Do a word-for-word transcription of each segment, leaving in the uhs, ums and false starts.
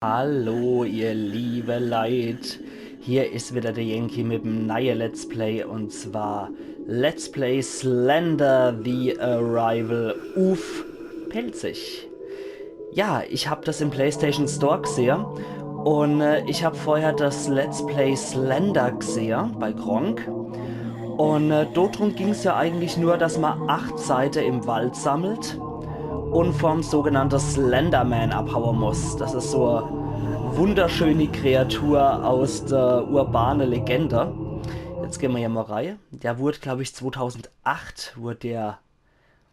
Hallo, ihr liebe Leit. Hier is wieder der Yankee mit dem neue Let's Play, und zwar Let's Play Slender: The Arrival uff Pälzisch. Ja, ich hab das im PlayStation Store gesehe und äh, ich hab vorher das Let's Play Slender gesehe bei Gronkh. Und äh, dort drum ging's ja eigentlich nur, dass man acht Seite im Wald sammelt und vom sogenannten Slenderman abhauen muss. Das is so e wunderschöne Kreatur aus der urbane Legende. Jetzt gehen wir hier mal rein. Der wurde, glaube ich, zweitausendacht wurde der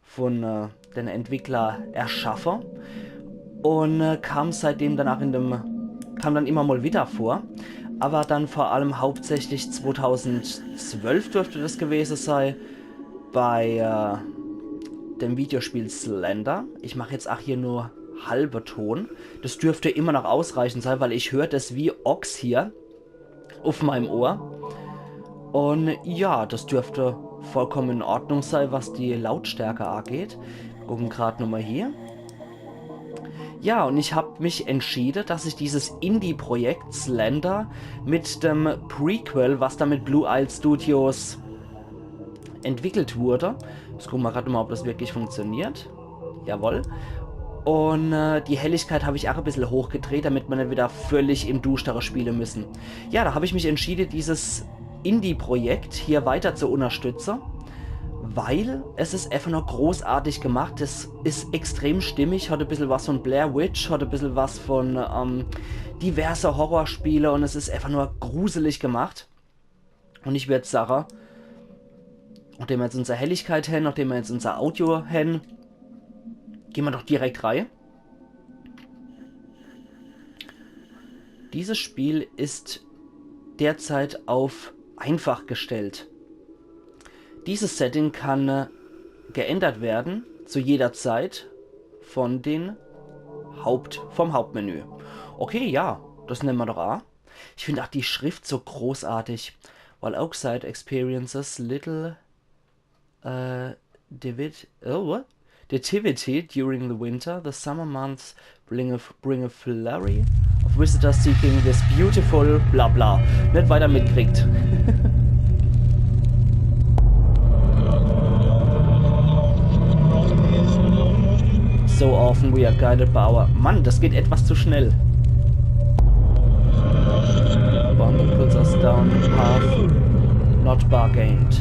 von äh, den Entwickler erschaffe und äh, kam seitdem danach in dem, kam dann immer mal wieder vor, aber dann vor allem hauptsächlich zweitausendzwölf dürfte das gewesen sein, bei äh, dem Videospiel Slender. Ich mache jetzt auch hier nur halbe Ton. Das dürfte immer noch ausreichend sein, weil ich höre das wie Ochs hier auf meinem Ohr. Und ja, das dürfte vollkommen in Ordnung sein, was die Lautstärke angeht. Gucken gerade nochmal hier. Ja, und ich habe mich entschieden, dass ich dieses Indie-Projekt Slender mit dem Prequel, was da mit Blue Isle Studios entwickelt wurde. Jetzt gucken wir gerade mal, ob das wirklich funktioniert. Jawohl. Und äh, die Helligkeit habe ich auch ein bisschen hochgedreht, damit wir nicht wieder völlig im Dustere spielen müssen. Ja, da habe ich mich entschieden, dieses Indie-Projekt hier weiter zu unterstützen, weil es ist einfach nur großartig gemacht. Es ist extrem stimmig, hat ein bisschen was von Blair Witch, hat ein bisschen was von ähm, diverse Horrorspiele und es ist einfach nur gruselig gemacht. Und ich würde sagen, nachdem wir jetzt unsere Helligkeit haben, nachdem wir jetzt unser Audio haben, gehen wir doch direkt rein. Dieses Spiel ist derzeit auf einfach gestellt. Dieses Setting kann äh, geändert werden zu jeder Zeit von den Haupt, vom Hauptmenü. Okay, ja, das nehmen wir doch a. Ich finde auch die Schrift so großartig. While Oakside experiences little äh, David, oh, what? Dativity during the winter, the summer months bring a, bring a flurry of visitors seeking this beautiful bla bla. Nicht weiter mitkriegt. So often we are guided by our... Mann, das geht etwas zu schnell. One that puts us down the path not bargained.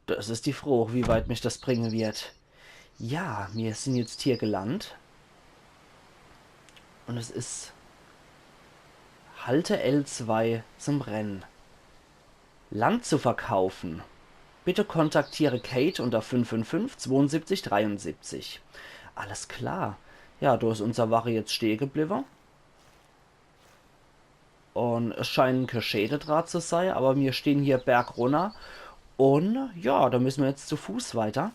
Das ist die Frage, wie weit mich das bringen wird. Ja, wir sind jetzt hier gelandet. Und es ist Halte L zwei zum Rennen. Land zu verkaufen. Bitte kontaktiere Kate unter fünf fünf fünf zweiundsiebzig dreiundsiebzig. Alles klar. Ja, da ist unser Wache jetzt stehen geblieben. Und es scheinen keine Schäden dran zu sein, aber wir stehen hier bergunter. Und ja, da müssen wir jetzt zu Fuß weiter.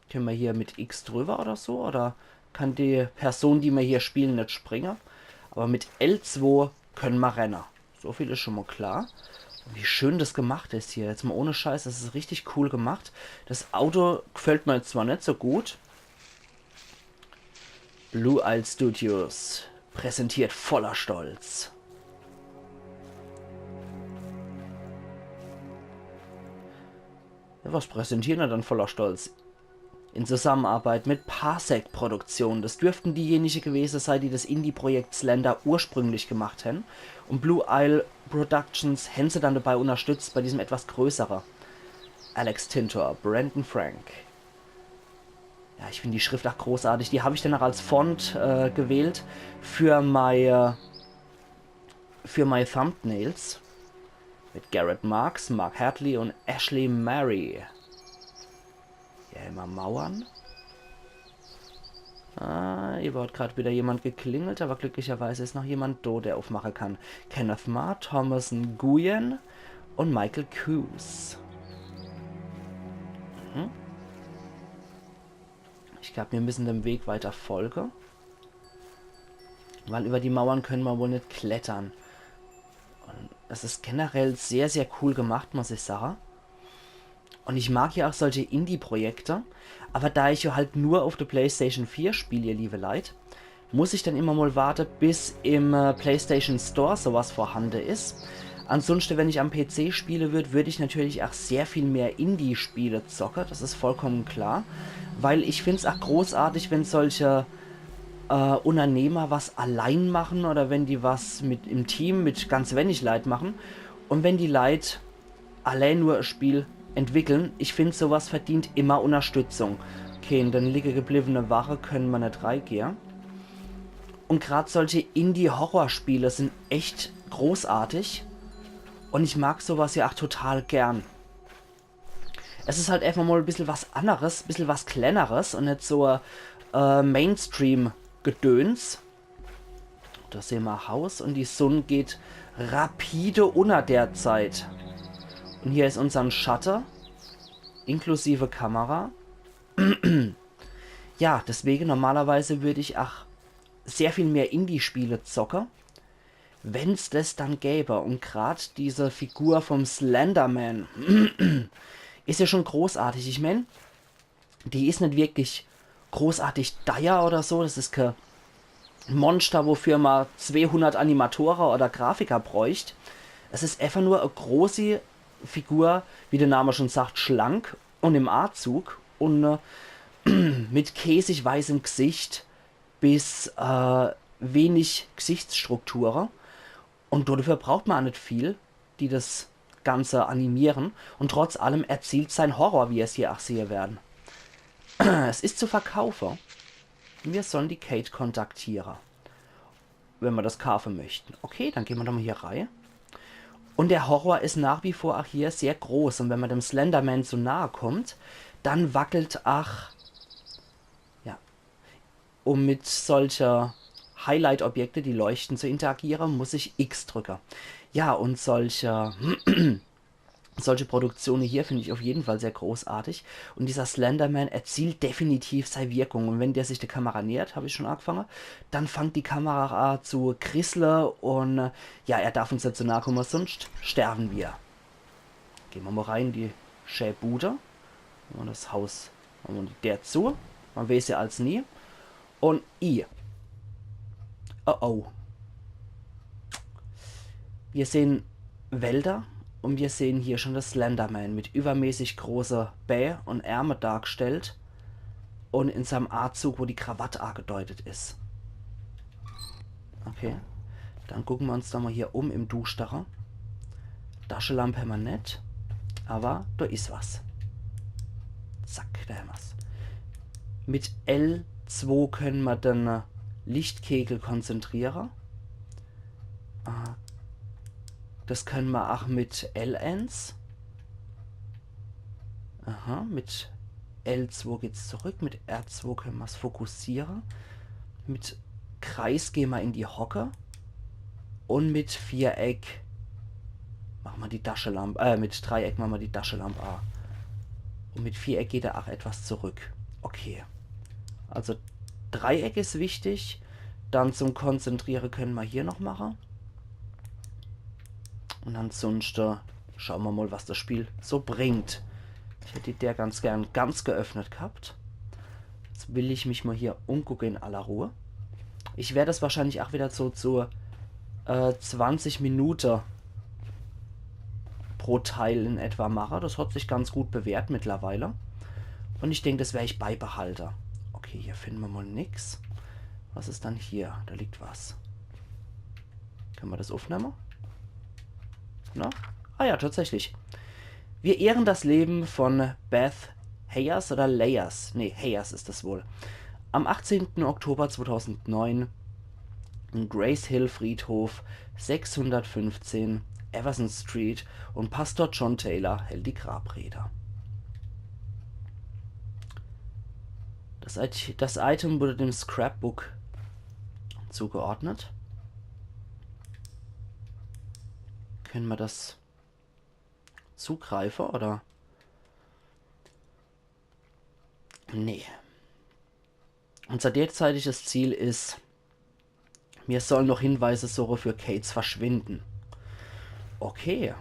Können wir hier mit X drüber oder so? Oder kann die Person, die wir hier spielen, nicht springen? Aber mit L zwei können wir rennen. So viel ist schon mal klar. Und wie schön das gemacht ist hier. Jetzt mal ohne Scheiß, das ist richtig cool gemacht. Das Auto gefällt mir jetzt zwar nicht so gut. Blue Isle Studios präsentiert voller Stolz. Ja, was präsentieren wir dann voller Stolz? In Zusammenarbeit mit Parsec Produktion. Das dürften diejenigen gewesen sein, die das Indie-Projekt Slender ursprünglich gemacht haben. Und Blue Isle Productions haben sie dann dabei unterstützt bei diesem etwas größeren. Alex Tintor, Brandon Frank. Ja, ich finde die Schrift auch großartig. Die habe ich dann auch als Font äh, gewählt für meine, für meine Thumbnails. Mit Garrett Marks, Mark Hadley und Ashley Murray. Hier immer Mauern. Ah, hier hat gerade wieder jemand geklingelt, aber glücklicherweise ist noch jemand da, der aufmachen kann. Kenneth Ma, Thomas Nguyen und Michael Coos. Mhm. Ich glaube, wir müssen dem Weg weiter folgen. Weil über die Mauern können wir wohl nicht klettern. Und Das is generell sehr, sehr cool gemacht, muss ich sage. Und ich mag ja auch solche Indie-Projekte. Aber da ich ja halt nur auf der PlayStation vier spiele, ihr liebe Leit, muss ich dann immer mal warte, bis im äh, PlayStation Store sowas vorhande is. Ansonsten, wenn ich am P C spiele würd, würd ich natürlich auch sehr viel mehr Indie-Spiele zocke, das is vollkommen klar. Weil ich find's auch großartig, wenn solche äh, Unternehmer was allein machen oder wenn die was mit im Team mit ganz wenig Leit machen. Und wenn die Leit allein nur e Spiel entwickeln, ich find, sowas verdient immer Unterstützung. Okay, in den liege gebliebene Wache können wir net reigehe. Und grad solche Indie-Horrorspiele sind echt großartig. Und ich mag sowas ja auch total gern. Es is halt einfach mal e bissel was anderes, e bissel was Kleineres und net so äh, Mainstream-Gedöns. Da sehen wir Haus und die Sonne geht rapide unter derzeit. Und hier is unsern Schatte, inklusive Kamera. Ja, deswegen normalerweise würd ich auch sehr viel mehr Indie-Spiele zocke, wenn's das dann gäbe. Und grad diese Figur vom Slenderman is ja schon großartig. Ich mein, die is net wirklich großartig deier oder so. Das is ke Monster, wofür ma zweehundert Animatore oder Grafiker bräucht. Es is einfach nur e großi Figur, wie der Name schon sagt, schlank und im Anzug und äh, mit käsig weißem Gesicht bis äh, wenig Gesichtsstrukture. Und dafür braucht man auch net viel, die das Ganze animieren. Und trotz allem erzielt sein Horror, wie es hier auch sehe werden. Es ist zu verkaufen. Wir sollen die Kate kontaktieren, wenn wir das kaufen möchten. Okay, dann gehen wir doch mal hier rein. Und der Horror ist nach wie vor auch hier sehr groß. Und wenn man dem Slenderman zu nahe kommt, dann wackelt auch, ja, um mit solcher Highlight-Objekte, die leuchten, zu interagieren, muss ich X drücken. Ja, und solche, solche Produktionen hier finde ich auf jeden Fall sehr großartig. Und dieser Slenderman erzielt definitiv seine Wirkung. Und wenn der sich der Kamera nähert, habe ich schon angefangen, dann fängt die Kamera an zu krisseln und äh, ja, er darf uns nicht zu nahe kommen, sonst sterben wir. Gehen wir mal rein in die schäne Bude. Und das Haus, machen wir die Tür zu. Man weiß ja als nie. Und I. Oh oh. Wir sehen Wälder und wir sehen hier schon das Slenderman mit übermäßig große Bä und Ärme dargestellt und in seinem Anzug, wo die Krawatte angedeutet ist. Okay. Dann gucken wir uns da mal hier um im Dustere. Taschelamp hämmer net. Aber da is was. Zack, da hämmer's. Mit L zwei können wir den äh, Lichtkegel konzentrieren. Äh, das können wir auch mit L eins. Aha, mit L zwei geht's zurück, mit R zwei können wir's fokussieren. Mit Kreis gehen wir in die Hocke. Und mit Viereck machen wir die Taschelamp, äh, mit Dreieck machen wir die Taschelamp an. Und mit Viereck geht er auch etwas zurück. Okay. Also Dreieck ist wichtig. Dann zum Konzentrieren können wir hier noch machen. Und ansonsten schauen wir mal, was das Spiel so bringt. Ich hätte die Tür ganz gern ganz geöffnet gehabt. Jetzt will ich mich mal hier umgucken in aller Ruhe. Ich werde das wahrscheinlich auch wieder so zu äh, zwanzig Minuten pro Teil in etwa machen. Das hat sich ganz gut bewährt mittlerweile. Und ich denke, das werde ich beibehalten. Okay, hier finden wir mal nix. Was ist dann hier? Da liegt was. Können wir das aufnehmen? Na? Ah ja, tatsächlich. Wir ehren das Leben von Beth Hayers oder Layers. Nee, Hayers ist das wohl. Am achtzehnten Oktober zweitausendneun im Grace Hill Friedhof sechshundertfünfzehn Everson Street und Pastor John Taylor hält die Grabrede. Das, It- das Item wurde dem Scrapbook zugeordnet. Können wir das zugreifen oder? Nee. Unser derzeitiges Ziel ist, wir sollen noch Hinweise suchen für Kates Verschwinden. Okay,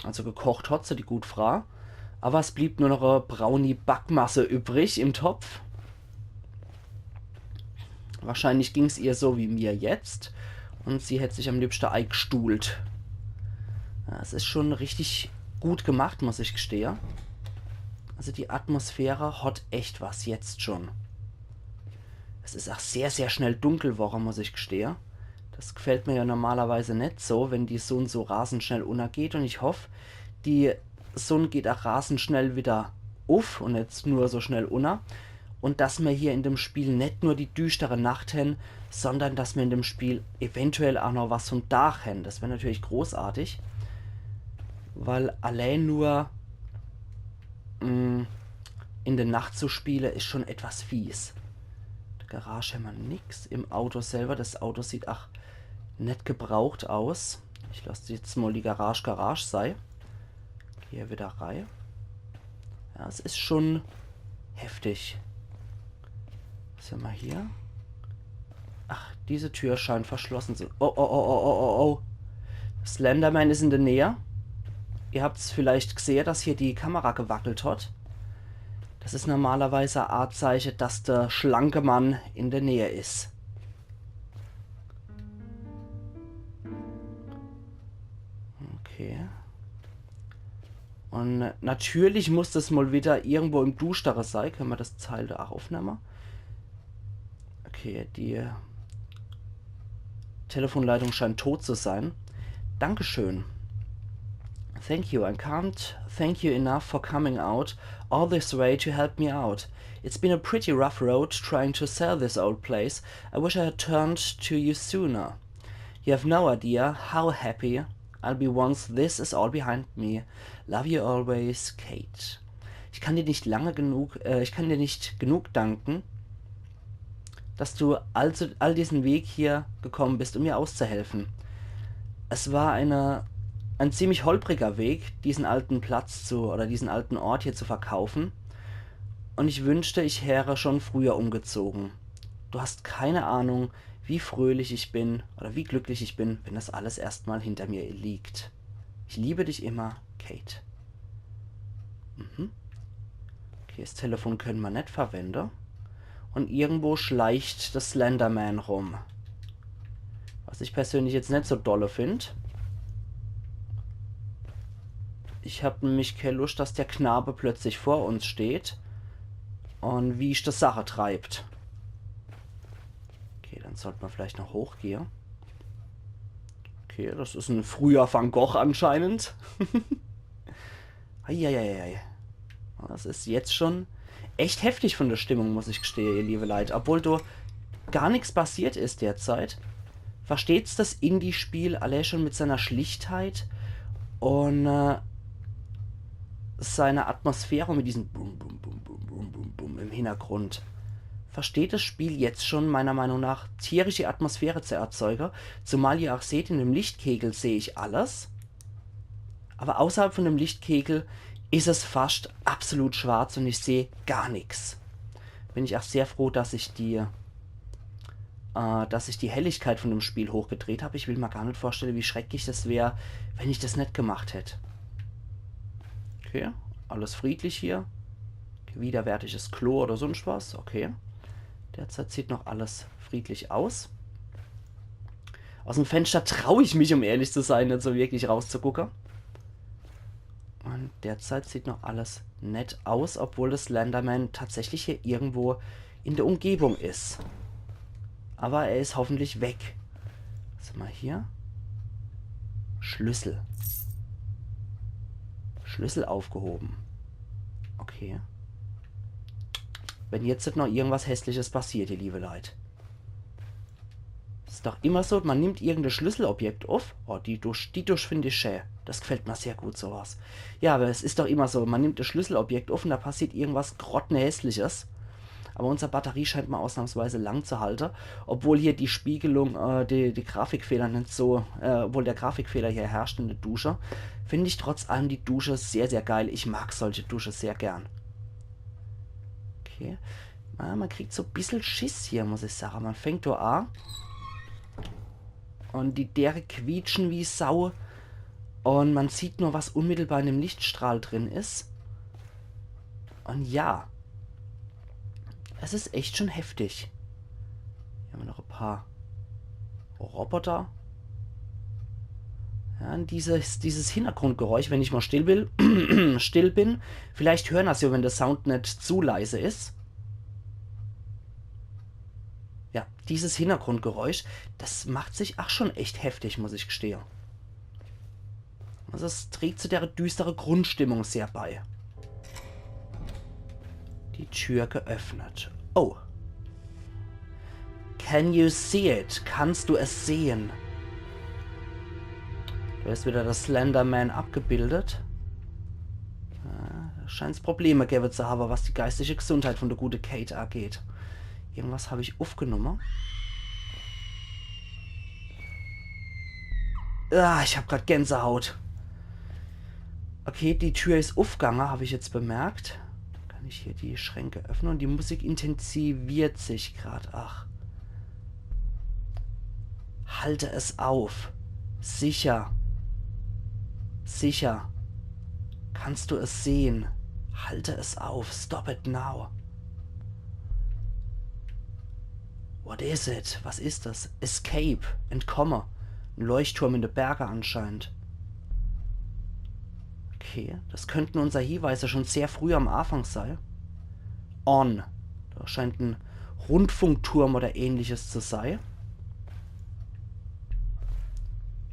also gekocht hat se, die gut Fraa. Aber es blieb nur noch e brauni Backmasse übrig im Topf. Wahrscheinlich ging's ihr so wie mir jetzt. Und sie hätt sich am liebschte eigstuhlt. Ja, es is schon richtig gut gemacht, muss ich gestehe. Also die Atmosphäre hat echt was jetzt schon. Es is auch sehr, sehr schnell dunkel worre, muss ich gestehe. Das gefällt mir ja normalerweise net so, wenn die Sonn so rasend schnell unnergeht. Und ich hoff, die Sonn geht auch rasend schnell wieder uff und net nur so schnell unner. Und dass mir hier in dem Spiel net nur die düstere Nacht hen, sondern dass mir in dem Spiel eventuell auch noch was vom Dach hen. Das wär natürlich großartig, weil allein nur, mm, in der Nacht zu spiele is schon etwas fies. In der Garage hämmer nix. Im Auto selber, das Auto sieht ach net gebraucht aus. Ich lass jetzt mal die Garage Garage sei. Hier wieder rei. Ja, es is schon heftig. Was hämmer hier? Ach, diese Tür scheint verschlossen zu. Oh, oh, oh, oh, oh, oh, oh. Slenderman is in der Nähe. Ihr habt's vielleicht gsehe, dass hier die Kamera gewackelt hat. Das is normalerweise e Zeiche, dass der schlanke Mann in der Nähe is. Okay. Und natürlich muss das mal wieder irgendwo im Duschtere sei. Können wir das Teil da auch aufnehmen? Okay, die Telefonleitung scheint tot zu sein. Dankeschön. Thank you. I can't thank you enough for coming out all this way to help me out. It's been a pretty rough road trying to sell this old place. I wish I had turned to you sooner. You have no idea how happy I'll be once this is all behind me. Love you always, Kate. Ich kann dir nicht lange genug, äh, ich kann dir nicht genug danken, dass du all, zu, all diesen Weg hier gekommen bist, um mir auszuhelfen. Es war eine, ein ziemlich holpriger Weg, diesen alten Platz zu, oder diesen alten Ort hier zu verkaufen. Und ich wünschte, ich wäre schon früher umgezogen. Du hast keine Ahnung, wie fröhlich ich bin oder wie glücklich ich bin, wenn das alles erstmal hinter mir liegt. Ich liebe dich immer, Kate. Mhm. Okay, das Telefon können wir net verwenden. Und irgendwo schleicht der Slenderman rum. Was ich persönlich jetzt net so dolle find. Ich hab nämlich keine Lust, dass der Knabe plötzlich vor uns steht und wie ich das Sache treibt. Okay, dann sollte man vielleicht noch hochgehen. Okay, das is ein früher Van Gogh anscheinend. Eieieiei. Das is jetzt schon echt heftig von der Stimmung, muss ich gestehe, ihr liebe Leit. Obwohl do gar nix passiert is derzeit. Versteht's das Indie-Spiel allein schon mit seiner Schlichtheit und äh, seiner Atmosphäre, mit diesem Bum, Bum, Bum, Bum, Bum, Bum, Bum im Hintergrund. Versteht das Spiel jetzt schon meiner Meinung nach tierische Atmosphäre zu erzeugen, zumal ihr auch seht, in dem Lichtkegel sehe ich alles. Aber außerhalb von dem Lichtkegel is es fast absolut schwarz und ich sehe gar nix. Bin ich auch sehr froh, dass ich die, äh, dass ich die Helligkeit von dem Spiel hochgedreht hab. Ich will mir gar net vorstellen, wie schrecklich das wär, wenn ich das net gemacht hätt. Okay, alles friedlich hier. Widerwärtiges Klo oder sonst was. Okay. Derzeit sieht noch alles friedlich aus. Aus dem Fenster trau ich mich, um ehrlich zu sein, net so wirklich rauszugucken. Und derzeit sieht noch alles nett aus, obwohl das Slenderman tatsächlich hier irgendwo in der Umgebung is. Aber er is hoffentlich weg. Was hämmer hier? Schlüssel. Schlüssel aufgehoben. Okay. Wenn jetzt net noch irgendwas Hässliches passiert, ihr liebe Leit. Is doch immer so, man nimmt irgendein Schlüsselobjekt auf. Oh, die Dusch, die Dusch find ich schä. Das gefällt mir sehr gut, sowas. Ja, aber es is doch immer so, man nimmt das Schlüsselobjekt auf und da passiert irgendwas Grottenhässliches. Aber unsere Batterie scheint mal ausnahmsweise lang zu halten, obwohl hier die Spiegelung, äh, die, die Grafikfehler net so, äh, obwohl der Grafikfehler hier herrscht in der Dusche, find ich trotz allem die Dusche sehr, sehr geil. Ich mag solche Dusche sehr gern. Okay. Ah, man kriegt so bissel Schiss hier, muss ich sagen. Man fängt do an. Und die Dere quietschen wie Sau. Und man sieht nur, was unmittelbar in dem Lichtstrahl drin is. Und ja, es is echt schon heftig. Hier haben wir noch ein paar Roboter. Ja, und dieses, dieses Hintergrundgeräusch, wenn ich mal still will, still bin. Vielleicht hören das ja, wenn der Sound nicht zu leise ist. Ja, dieses Hintergrundgeräusch, das macht sich auch schon echt heftig, muss ich gestehen. Also es trägt zu der düstere Grundstimmung sehr bei. Die Tür geöffnet. Oh. Can you see it? Kannst du es sehen? Da ist wieder der Slenderman abgebildet. Ja, da scheint's Probleme gebe zu haben, was die geistige Gesundheit von der gute Kate angeht. Irgendwas habe ich aufgenommen. Ah, ich hab grad Gänsehaut. Okay, die Tür is uffgange, hab ich jetzt bemerkt. Kann ich hier die Schränke öffnen? Und die Musik intensiviert sich grad. Ach. Halte es auf. Sicher. Sicher. Kannst du es sehen? Halte es auf. Stop it now. What is it? Was ist das? Escape. Entkomme. Ein Leuchtturm in de Berge anscheinend. Okay, das könnten unser Hinweise schon sehr früh am Anfang sei. On. Da scheint ein Rundfunkturm oder ähnliches zu sei.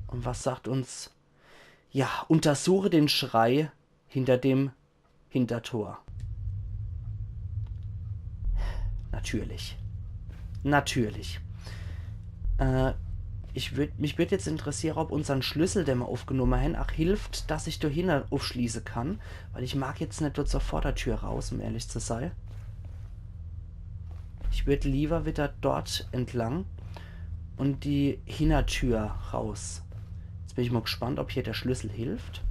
Und was sagt uns? Ja, untersuche den Schrei hinter dem Hintertor. Natürlich. Natürlich. Äh, ich würd, mich würd jetzt interessieren, ob unseren Schlüssel, den wir aufgenommen haben, auch hilft, dass ich dahinter aufschließen kann. Weil ich mag jetzt nicht dort zur Vordertür raus, um ehrlich zu sein. Ich würd lieber wieder dort entlang und die Hintertür raus. Jetzt bin ich mal gespannt, ob hier der Schlüssel hilft.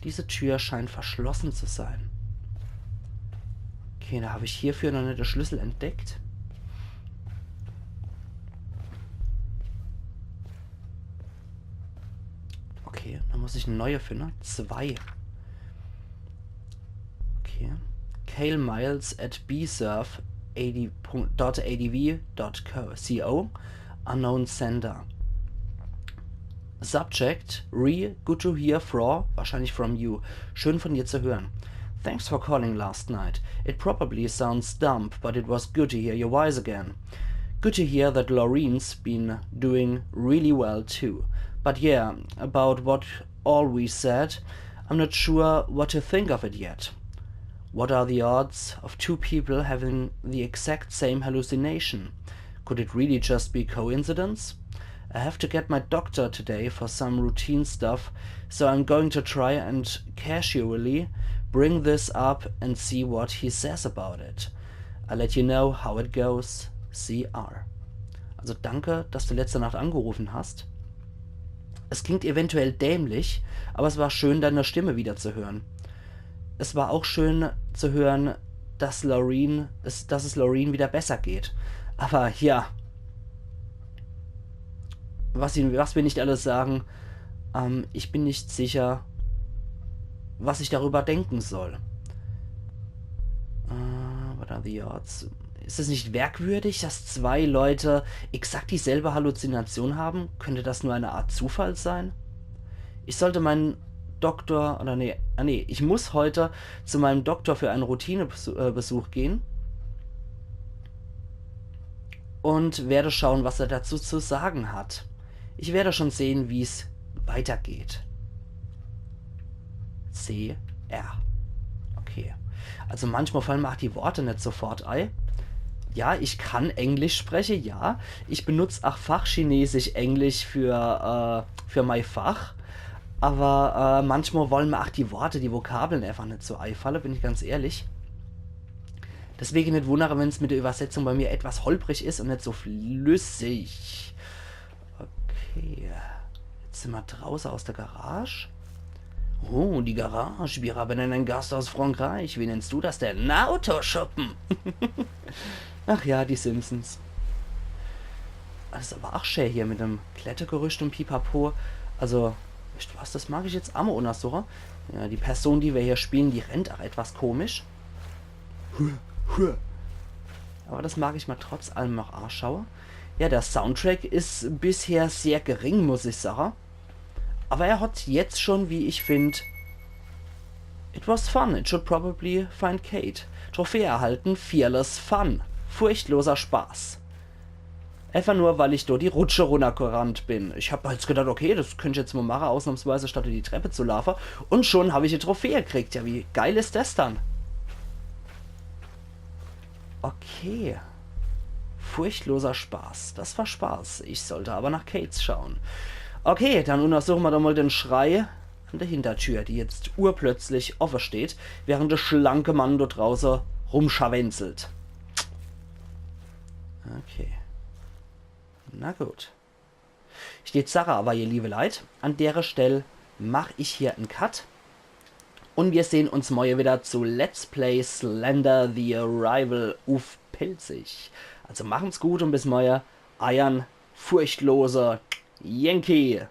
Diese Tür scheint verschlossen zu sein. Okay, da habe ich hierfür noch nicht den Schlüssel entdeckt. Okay, da muss ich eine neue finden. Zwei. Okay. Kale Miles at B surf eighty dot A D V dot co. Unknown sender. Subject, Re, good to hear from, wahrscheinlich from you. Schön von dir zu hören. Thanks for calling last night. It probably sounds dumb, but it was good to hear your voice again. Good to hear that Lorraine's been doing really well too. But yeah, about what all we said, I'm not sure what to think of it yet. What are the odds of two people having the exact same hallucination? Could it really just be coincidence? I have to get my doctor today for some routine stuff, so I'm going to try and casually bring this up and see what he says about it. I'll let you know how it goes. C R. Also danke, dass du letzte Nacht angerufen hast. Es klingt eventuell dämlich, aber es war schön, deine Stimme wieder zu hören. Es war auch schön zu hören, dass Lorraine, es, dass es Lorraine wieder besser geht. Aber ja, was, ihn, was wir nicht alles sagen, ähm, ich bin nicht sicher, was ich darüber denken soll. Äh, what are the odds? Ist es nicht merkwürdig, dass zwei Leute exakt dieselbe Halluzination haben? Könnte das nur eine Art Zufall sein? Ich sollte meinen Doktor, oder nee, ah nee, ich muss heute zu meinem Doktor für einen Routinebesuch äh, Besuch gehen und werde schauen, was er dazu zu sagen hat. Ich werde schon sehen, wie es weitergeht. C R. Okay. Also manchmal fallen mir auch die Worte nicht sofort ein. Ja, ich kann Englisch sprechen, ja. Ich benutze auch Fachchinesisch Englisch für, äh, für mein Fach. Aber äh, manchmal wollen mir auch die Worte, die Vokabeln einfach nicht so einfallen, bin ich ganz ehrlich. Deswegen nicht wundern, wenn es mit der Übersetzung bei mir etwas holprig ist und nicht so flüssig. Okay. Jetzt sind wir draußen aus der Garage. Oh, die Garage. Wir haben einen Gast aus Frankreich. Wie nennst du das denn? Autoschuppen. Ach ja, die Simpsons. Das is awwer ach schä hier mit dem Klettergerüscht un Pipapo. Also, weescht was, das mag ich jetzt ach mo unnersuche. Ja, die Person, die mer hier spielen, die rennt ach etwas komisch. Awwer das mag ich mer trotz allem noch aschaue. Ja, der Soundtrack is bisher sehr gering, muss ich sage. Awwer er hat jetzt schon, wie ich find, it was fun. It should probably find Kate. Trophäe erhalten, Fearless Fun. Furchtloser Spaß. Einfach nur, weil ich do die Rutsche runnergerannt bin. Ich hab jetzt gedacht, okay, das könnt ich jetzt mo mache, ausnahmsweise statt die Treppe zu laafe. Un schon hab ich die Trophäe gekriegt. Ja, wie geil is das dann? Okay. Furchtloser Spaß. Das war Spaß. Ich sollte awwer nach Kates schauen. Okay, dann unnersuche mer doch mo den Schrei an der Hintertür, die jetzt urplötzlich offe steht, während der schlanke Mann do drauße rumscharwenzelt. Okay. Na gut. Steht Sarah awwer, ihr liewe Leit. An dere Stell mach ich hier en Cut. Un mir sehn uns morje widder zu Let's Play Slender The Arrival uff Pälzisch. Also machen's gut un bis morje. Eiern furchtlose Yankee.